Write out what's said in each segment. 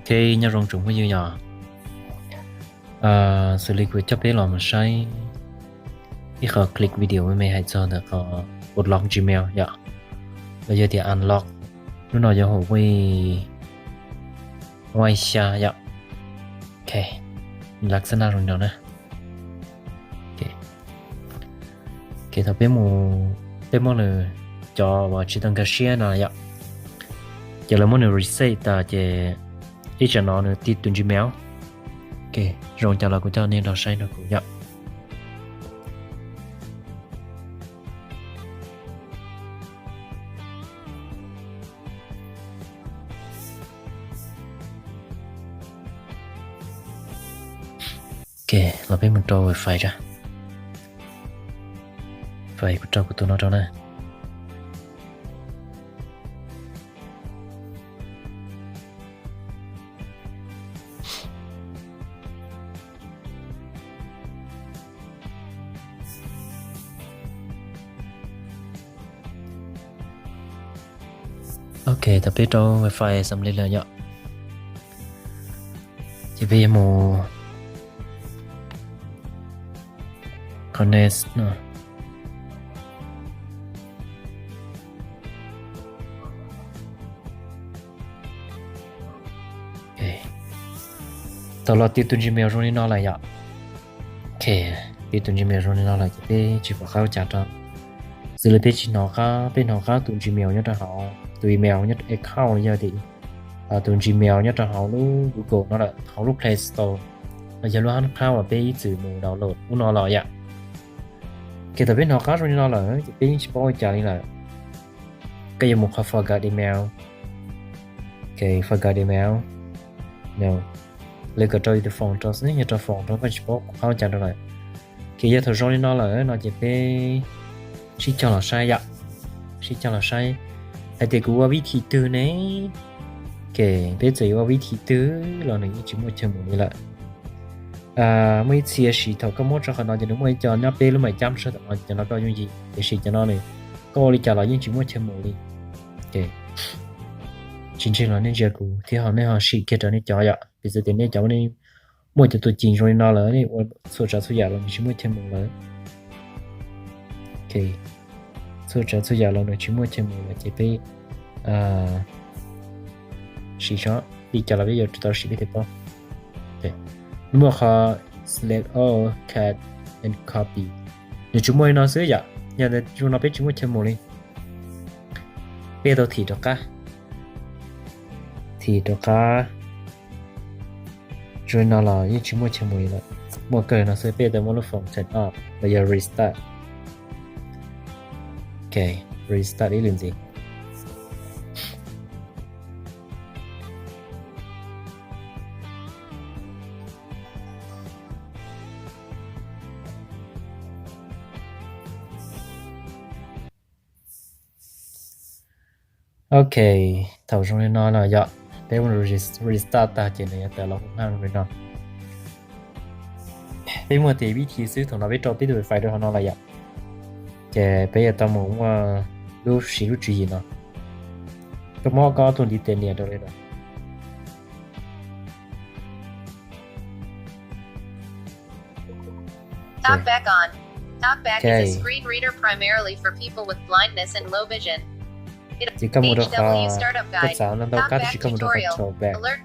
Ok, nyob zoo tsoom phooj ywg yom. Xws li kuv coj peb los mus saib ib qho click video me me hais txog ntawm qhov unlock Gmail yom, los yog tias unlock. Lub no yog hauv vaj, vaj xya yom. Ok, laxana zoo no na. Ok, thaum peb mus, peb muab nws, cov uas tsis tau nkag siab no yom, ces lawv muab nws reset tas ces ib tsam no nws tig tus Gmail. Ok, zoo cas los kuv coj nej nrog saib nrog kuv yom. Ok, los peb mus rau Wi-Fi ra. Wi-Fi kuv rau kuv tus no rau na. Ok, thaum peb rau Wi-Fi xam li lawm yom, ces peb yuav mus connect no. Thaum los tig tus Gmail zoo li no lawm yom. Ok, tig tus Gmail zoo li no lawm ces peb tsis pom qab ua cas rau. Xws li peb tsis hnov qab, peb hnov qab tus Gmail nyob rau hauv, tus email nyob account los yog tias tus Gmail nyob rau hauv lub Google no lawm, hauv lub Play Store los yog lub hab qab uas peb ib txwm mus download ub no los yom. Ok, thaum peb hnov qab zoo li no lawm ces peb yeej tsis paub ua cas li lawm. Koj yuav mus qhov forgot email. Ok, forgot email. Lawv kom rau yus tus phone rau xwb, yog rau phone rau koj tsis paub qhov ua cas rau lawm. Ok, yog thaum zoo li no lawm no ces peb sib cog los saib yom, sib cog los saib hais tias kuv ua vib thim twg ne. Ok, peb txawm yuav ua vib thim twg los nws yeej tsis muaj chaw mus li lawm. Muaj ib txhia sis thaum koj muab rau qhov no ces nws muaj ib co nyob peb lub maj cab sab tom no, cov no koj yooj yim, tiam sis cov no nws, koj ua li cas los yeej tsis muaj chaw mus li. Tsis ntseeg los nej ntsia kuv thiab ho nej ho sim kiag rau nej cov yom, piv txwv tias nej cov muaj cov tus cim zoo li no lawm, nej ua txhua tsav txhua yam los nws tsis muaj chaw mus lawm. Txhua tsav txhua yam los nws tsis muaj chaw mus lawm ces peb sim so, li cas los peb yuav tsum tau sim peb thiaj paub. Muaj qhov select all, cut and copy, nws tsuas muaj li no xwb yom, yog ntawd zoo no peb tsis muaj chaw mus li. Peb tau thim rov qab, thim rov qab. Zoo li no los yeej tsis muaj chaw mus li lawm. Muaj kawg no xwb, peb tau muab lub phone turn off los yog restart. Ok, restart ib lwm ntxiv. Ok, thaum zoo li no los yom, peb mus restart tag ces nws yuav tawm los hauv hab zoo li no. Peb muaj tias vib thim xwb, thaum no peb rau peb tus Wi-Fi rau hauv no lawm yom, ces peb yuav tau mus muaj lub siv lub tswv yim no. Koj muab koj ob tug ntiv tes nias rau li no. Talkback on. Talkback is a screen reader primarily for people with blindness and low vision. Ces koj mus rau qhov, koj xav ntau ntau kab tab sis koj mus rau qhov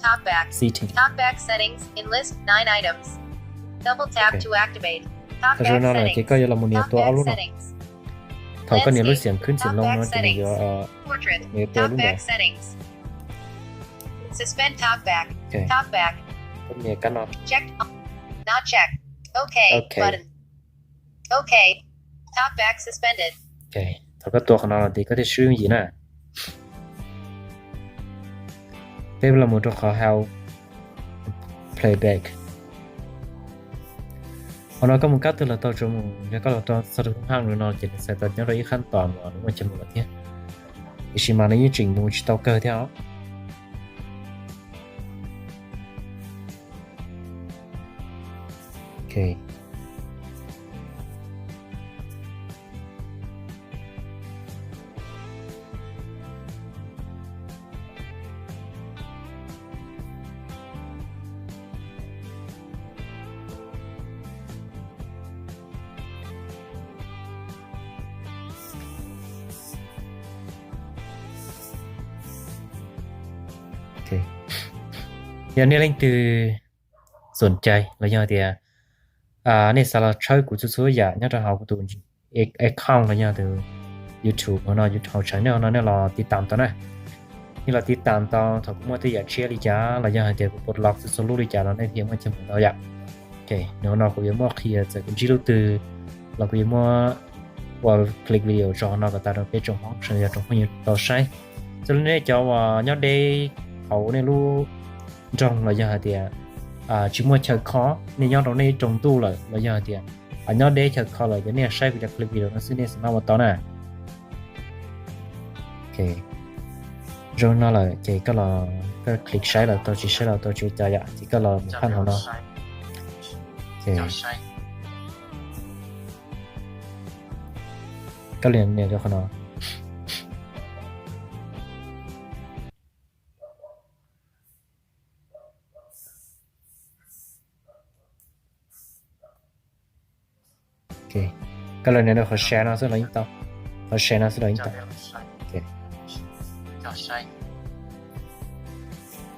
talkback setting. Talkback settings, enlist nine items. Double tap to activate. Thaum zoo no lawm ces koj yuav los mus nias tua ob lub no. Thaum koj nias lub xeem khwb xeem loo no ces nws yuav nias tua lub ntawd. Suspend talkback. Talkback. Koj nias kab no. Checked. Not checked. Ok. Ok. Button. Ok. Talkback suspended. Ok. Thaum koj tua qhov no los ces koj thiaj swb yooj yim na. Peb los mus rau qhov how playback. Qhov no koj mus kab twg los tau, tsuas mus yog koj los rau txog rau hauv hab no ces nws txhais tau nyob rau ib qhab tos uas nws muaj chaw mus lawm thiab. Tiam sis mas nws yeej tseem mus tsis tau kawg thiab os. Ok. Yog nej leej twg xom cai los yog tias nej xav los tshawb kuv txhua txhua yam nyob rau hauv kuv tus account los yog tus YouTube hauv no, YouTube hauv channel no nej los tiv tam tau na. Nej los tiv tam tau, thaum kuv muaj tej yam tshiab li cas los yog hais tias kuv pos los txhua txhua lub li cas los nej thiaj muaj chaw mus tau yom. Nws hauv no kuv yuav muab qhia txawm kuv ntsib lub twg los kuv yuav muab ua click video tso hauv no kom tau rau peb tsoom Hmoob sawv daws tsoom phooj ywg tau saib. Txhua li nej cov uas nyob deb hauv nej lub nroog los yog hais tias tsis muaj chaw kho, nej nyob rau nej ib rooj ntuj lawm los yog hais tias nyob deb chaw kho lawm ces nej saib kuv cov click video no xwb nej xav maj ua tau na. Zoo no lawm ces koj los koj click saib los tau, tsis saib los tau, tsis ua cas yom, ces koj los mus phaj hauv no. Koj li nias rau qhov no. Koj los nias rau qhov share no xwb los yeej tau. Qhov share no xwb los yeej tau.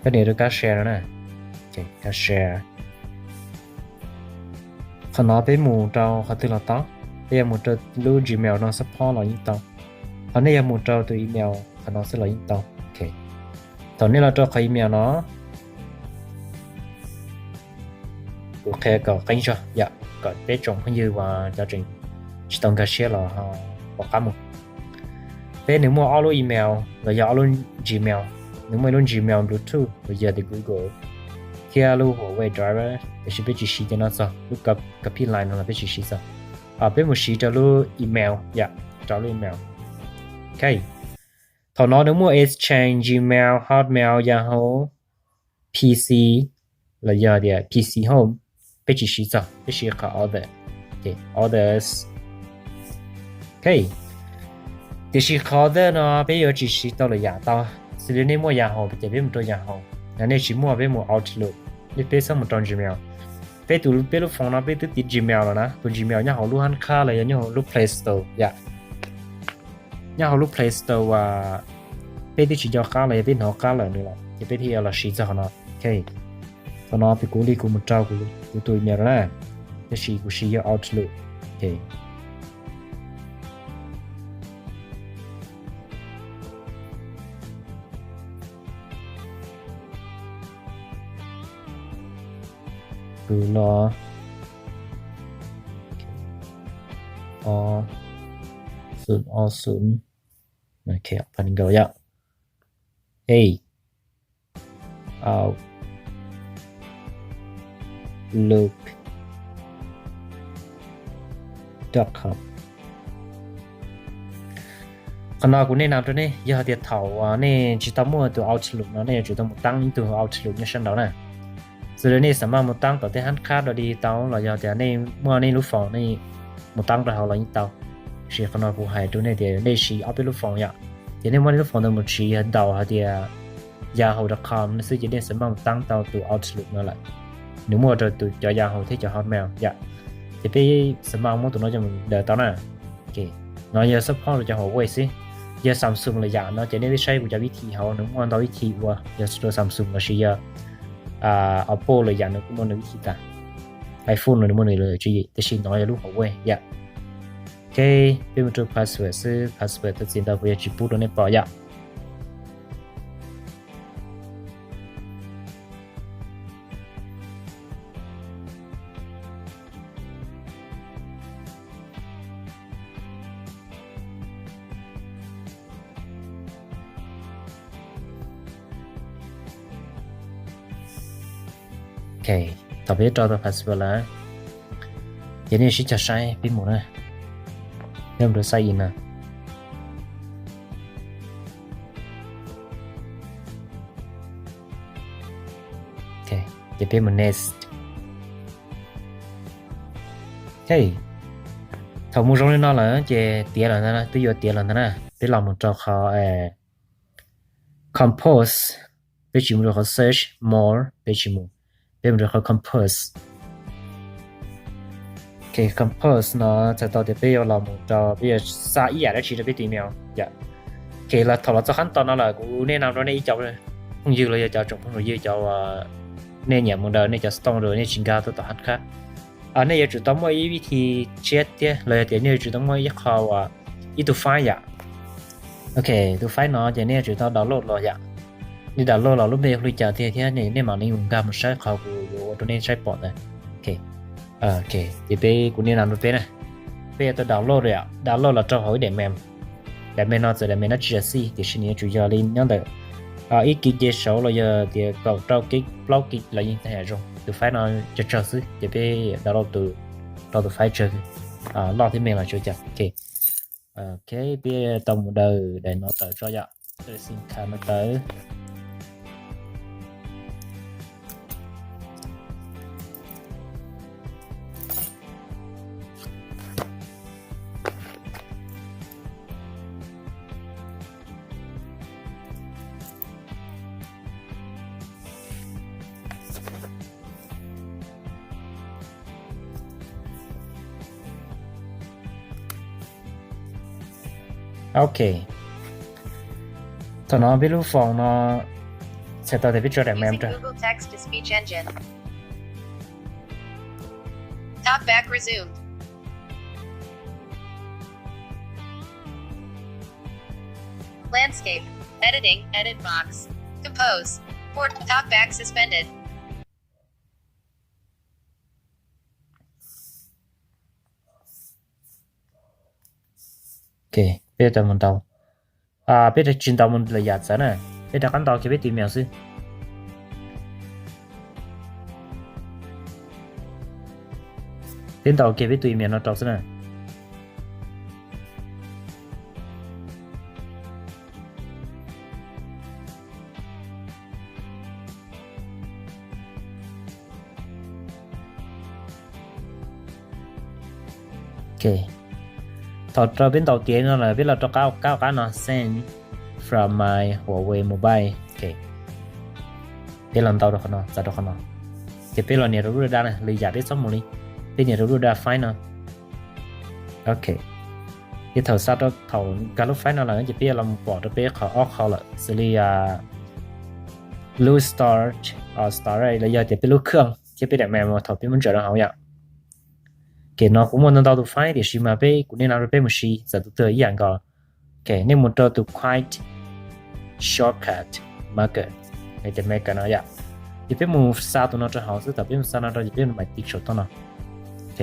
Koj nias rau kab share no na. Kab share. Qhov no peb mus rau qhov twg los tau. Peb yuav mus rau lub Gmail no support los yeej tau. Ho nej yuav mus rau tus email qhov no xwb los yeej tau. Thaum nej los rau qhov email no, kuv qhia kom qeeb zog yom, kom peb tsoom phooj ywg uas cov tseem tsis tau nkag siab los ho pom qab mus. Peb nws muaj ob lub email los yog ob lub Gmail. Nws muaj ib lub Gmail Bluetooth los yog tias Google thiab lub Huawei Drive, tiam sis peb tsis siv cov no txog, lub copy line no los peb tsis siv txog. Peb mus siv rau lub email yom, rau lub email. Ok, thaum no nws muaj Exchange, Gmail, Hotmail, Yahoo, P C los yog tias P C Home, peb tsis siv txog, peb siv qhov Other, Others. Ok, tiam sis qhov Other no peb yuav tsis siv tau lwm yam tau. Xws li nej muaj Yahoo ces peb mus rau Yahoo, yog nej tsis muaj peb mus Outlook, nej peb txhob mus rau Gmail. Peb tus peb lub phone no peb twb tiv Gmail los na, tus Gmail nyob hauv lub hab qhab los yog nyob hauv lub Play Store yom. Nyob hauv lub Play Store uas peb twb tsis nco qab los yog peb hnov qab lawm nws lawm ces peb thiaj yuav los siv txog qhov no. Ok, qhov no peb kuv li kuv mus rau kuv tus email rau na, tab sis kuv siv yog Outlook. Ok, kuv los ob xoom ob xoom. Ok, pab nkaus yom. Hey, Outlook dot com. Qhov no kuv nej nam rau nej, yog hais tias thaum nej tsis tau muaj tus Outlook no nej yuav tsum tau mus taab ib tug Outlook nyob sab nraud na. Xws li nej xav maj mus taab tom tej hab qhab dog dig tau los yog tias nej muaj nej lub phone nej mus taab rau hauv los yeej tau. Tab sis qhov no kuv hais rau nej tias nej siv ob peb lub phone yom, ces nej muab nej lub phone ntawd mus siv ntaus hais tias Yahoo dot com no xwb ces nej xav maj mus taab tau tus Outlook no lawm. Nws muaj rau tus cov Yahoo thiab cov Hotmail yom, ces peb xav maj muab tus no coj mus daws tau na. No yog support rau cov Huawei xwb. Yog Samsung lwm yam no ces nej twb saib kuv cov vib thim hauv, nws muaj ntau vib thim ua, yog rau Samsung lossis yog Oppo lwm yam nws kuj muaj nws vib thim tas. iPhone los nws muaj nws lawm tswv yim, tab sis no yog lub Huawei yom. Ok, peb mus rau password xwb, password tau txiv ntawd kuv yuav tsis pub rau nej pom yom. Ok, thaum peb rau tau password lawm, ces nej sib cog saib peb mus na. Peb mus rau sign in na. Ok, ces peb mus next. Ok, thaum mus zoo li no lawm ces tiav lawm ntag, twb yuav tiav lawm ntag na. Peb los mus rau qhov compose, peb tsis mus rau qhov search more, peb tsis mus, peb mus rau qhov compose. Ok, compose no txhais tau tias peb yuav los mus rau, peb yuav xa ib yam dab tsi rau peb tus email yom. Ok, los thaum los txog qhab tos no lawm kuv nej nam rau nej ib co, phooj ywg los yog cov tsoom phooj ywg cov uas nej nyiam mus daws nej cov stone rau nej tsis nkag tuaj tom hab khab. Nej yuav tsum tau muaj ib vib thi tshiab thiab los yog tias nej yuav tsum tau muaj ib qho uas ib tug file yom. Ok, tus file no ces nej yuav tsum tau download los yom. Nej download los lub npe hu li cas tiag thiab nej mam li mus nkag mus saib qhov kuv yuav ua rau nej saib pom ntawd. Ok, ces peb kuv nias no rau peb na. Peb yuav tau download, download los rau hauv ib daim mem. Daim mem no txawm daim mem no tsis yog xij tiam sis nws yuav tsum yog li nyob ntawm ib kis nce saud los yog tias kaum rau kis plaub kis los yeej tag yam zoo. Tus file no tsawg tsawg xwb ces peb download tus, rau tus file tsawg, loj thiab me los tsis ua cas. Ok, ok, peb tau mus daws daim no tawm tso yom. Daws sim khas no tawm. Ok, thaum no peb lub foos no txhais tau tias peb tso daim mem rau. Using Google Text to Speech Engine. Talkback resumed. Landscape. Editing. Edit box. Compose. Port. Talkback suspended. Ok, peb tau mus ntaus. Peb tsis ntaus mus lwm yam txawv na, peb rov qab ntaus kiag peb tus email xwb. Peb ntaus kiag peb tus email no rau xwb na. Ok, thaum rau peb ntaus tiav no lawm peb los rau qab, qab, qab no send from my Huawei mobile. Ok, peb los ntaus rau qhov no, txav rau qhov no, ces peb los nias rau lub daj daj na, lwm yam peb txhob mus li, peb nias rau lub daj daj file no. Ok, ces thaum xa rau, thaum nkag lub file no lawm ces peb yuav los pom rau peb qhov ob qho lawm xws li lub storage, storage los yog tias peb lub khaj thiab peb daim mem thaum peb muab ntsaws rau hauv yom. Ces no kuv muaj ntau ntau tus file tiam sis mas peb, kuv nias no rau peb mus siv txawm tus twg ib yam nkaus. Ok, nej mus rau tus Quick Shortcut Maker, tias Maker no yom. Ces peb mus xa tus no rau hauv xwb, thaum peb mus xa no rau ces peb mam tiv saum toj no. Ok,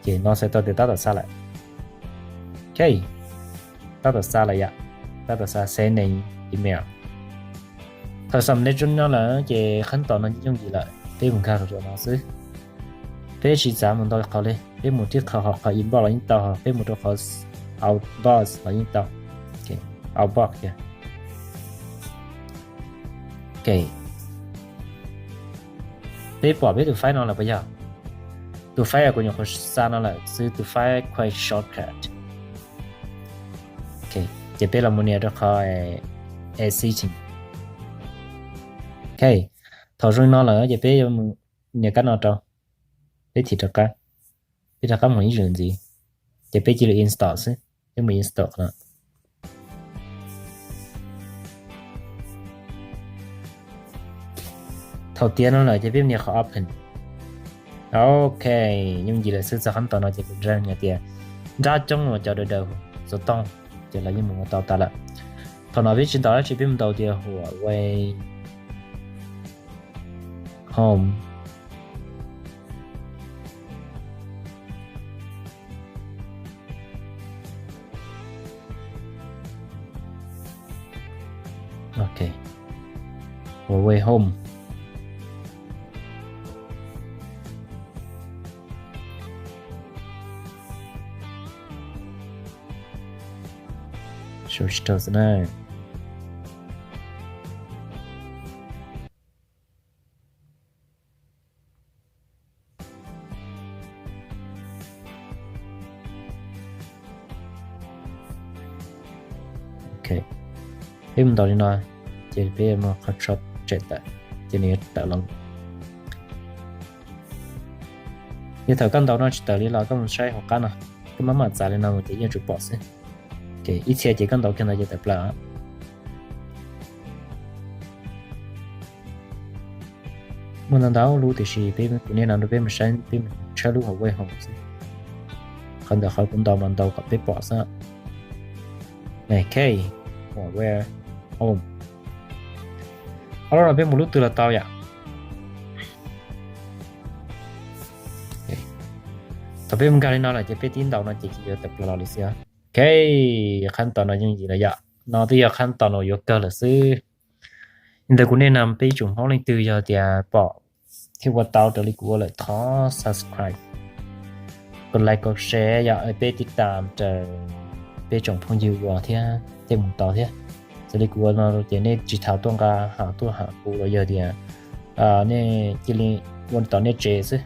ces no txhais tau tias tab tom xa lawm. Ok, tab tom xa lawm yom, tab tom xa send email. Thaum xa mus rau no lawm ces qhov tab tom no yooj yim lawm, peb mus nkag rau no xwb. Peb tsis txav mus ntau qhov li, peb mus tib qho, qhov inbox los yeej tau, peb mus rau qhov outbox los yeej tau. Outbox tiag. Ok, peb pom peb tus file no lawm puas yog? Tus file uas kuv nyuam qhuav xa no lawm xwb, tus file Quick Shortcut. Ok, ces peb los mus nias rau qhov exit. Ok, thaum zoo li no lawm ces peb yuav mus nias kab no rau, peb thim rov qab, peb rov qab mus ib zaug ntxiv, ces peb cia li install xwb, peb mus install qhov no. Thaum tiav no lawm ces peb nias qhov open. Ok, yooj yim lawm xwb, txog qhov tab tom no ces kuv nrog nej tias nrab coob uas cov daws daws xov tooj ces los yeej mus ua tau tas lawm. Thaum no peb tsis ntaus dab tsi, peb mus ntaus tias Huawei Home. Ok, Huawei Home. Search tau xwb na. Ok, peb mus ntaus li no, ces peb mus qhov tso tseg tawm, ces nws yuav tawm los. Yog thaum koj ntaus no tsis tawm li los koj mus saib hauv qab no, koj maj mam txav li no mus ces yeej tsum pom xwb. Ib txhia ces koj ntaus kiag ntawd ces tawm plaws. Muaj ntau ntau lub tiam sis peb, kuv niaj no rau peb mus saib, peb mus tshawb lub Huawei Home xwb. Qhov ntawm qhov kuv ntaus mas ntaus kom peb pom xwb. Ok, Huawei Home. Qhov no peb mus lub twg los tau yom. Thaum peb mus nkag li no lawm ces peb tib ntaus no ces yuav tawm plaws los li xwb. Ok, qhab tos no yooj yim lawm yom. No twb yog qhab tos no yuav kawg lawm xwb. Li ntawd kuv niaj no peb ib tsoom Hmoob leej twg yog tias pom thiab ua tau raws li kuv ua lawm thov subscribe, kos like kos share yom, peb tib tam raws peb tsoom phooj ywg ua thiab tej mus tau thiab. Xws li kuv ua no ces nej tsis txhob tuaj nqa hauv tuaj hauv kuv los yog tias nej cia li ua tom nej tsev xwb.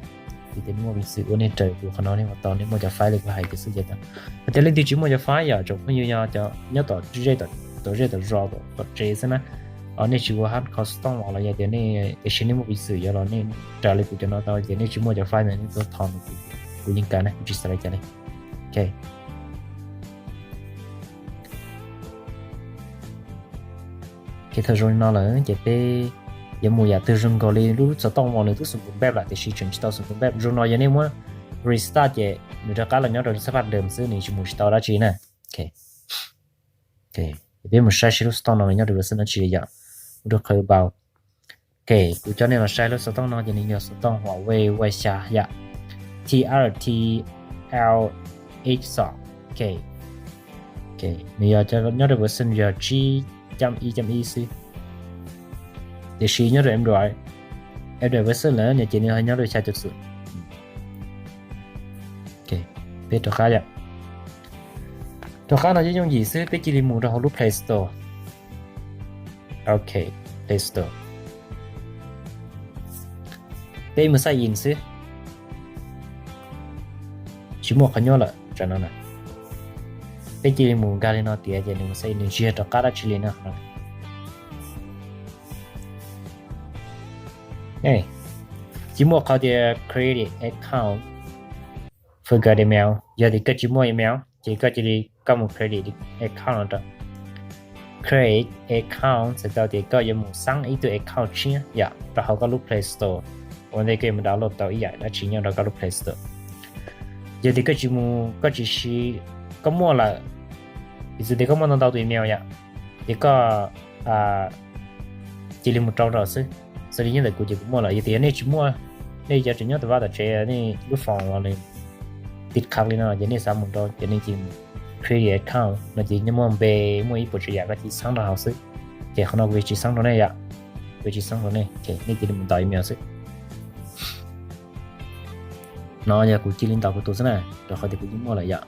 Vim tias nej muaj peev xwm ua nej raws kuv qhov no nej ua tau, nej muaj cov file li kuv hais tias xwb ces tau. Hos tias leej twg tsis muaj cov file yom, tsoom phooj ywg yog cov nyob tom zej tom zos tom tsev xwb na, nej tsis ua hard custom los yog tias nej tiam sis nej muaj peev xwm yog los nej raws li kuv cov no tau ces nej tsis muaj cov file ntawd nej tuaj thov kuv, kuv yeej kam na, kuv tsis xav li cas li. Ok. Thaum zoo li no lawm ces peb yuav mus yam twg zoo nkaus li lub xov tooj uas nws twb xoo pus npej lawm tiam sis tseem tsis tau xoo pus npej. Zoo no yog nej muab restart ces nws rov qab los nyob rau xab phaj dawm xwb, nws tsis mus tsis tau dab tsi na. Peb mus saib seb lub xov tooj no nws nyob rau version dab tsi li yom. Mus rau qhov about. Ok, kuv coj nej los saib lub xov tooj no ces nws yog xov tooj Huawei Watch xya yom, T R T L X xom. Ok, nws yog nyob rau version yog tsib cam ib cam ib xwb. Tiam sis nyob rau Android, Android version lawm no ces nws ho nyob rau xya caum xwm. Peb rov qab yom. Rov qab no yooj yooj yim xwb, peb cia li mus rau hauv lub Play Store. Ok, Play Store. Peb mus sign in xwb. Tsis muaj qhov nyuaj lawm tsam no na. Peb cia li mus nkag li no tiav ces nws mus sign in, nws tsis yog rov qab dab tsi li na. Tsis muaj qhov tias create account, forgot email. Yog tias koj tsis muaj email ces koj cia li koj mus create account no rau. Create account txhais tau tias koj yuav mus xab ib tug account tshiab yom rau hauv koj lub Play Store. Ua ntej koj yuav mus download tau ib yam dab tsi nyob rau koj lub Play Store. Yog tias koj tsis mus, koj tsis siv, koj muaj lawm, piv txwv tias koj muaj ntau ntau tus email yom, ces koj cia li mus rau rau xwb. Xws li nyob ntawm kuv ces kuv muaj lawm. Yog tias yog nej tsis muaj, nej cov tseem nyob tom vaj tom tsev, nej lub phone los nws tiv qhab li no ces nej xav mus rau ces nej cia li create account no ces nws muaj npe, muaj ib puas tsav yam koj cia li xab rau hauv xwb. Ces qhov no kuv yuav tsis xab rau nej yom, kuv yuav tsis xab rau nej, nej cia li mus ntaus email xwb. No yog kuv cia li ntaus kuv tus xwb na, rau qhov tias kuv yeej muaj lawm yom.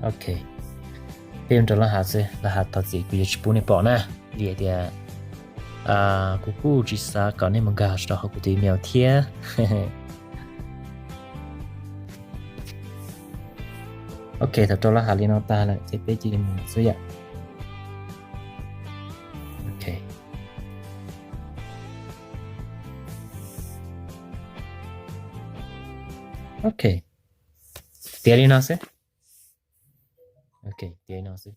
Ok, peb mus rau laj hav xwb, laj hav thov txim kuv yuav tsis pub nej pom na, vim tias kuv kuj tsis xav kom nej mus nkag rau hauv kuv tus email thiab. Ok, thaum rau laj hav li no tag lawm ces peb cia li mus xwb yom. Ok. Ok, tiav li no xwb. Ok, tiav li no xwb.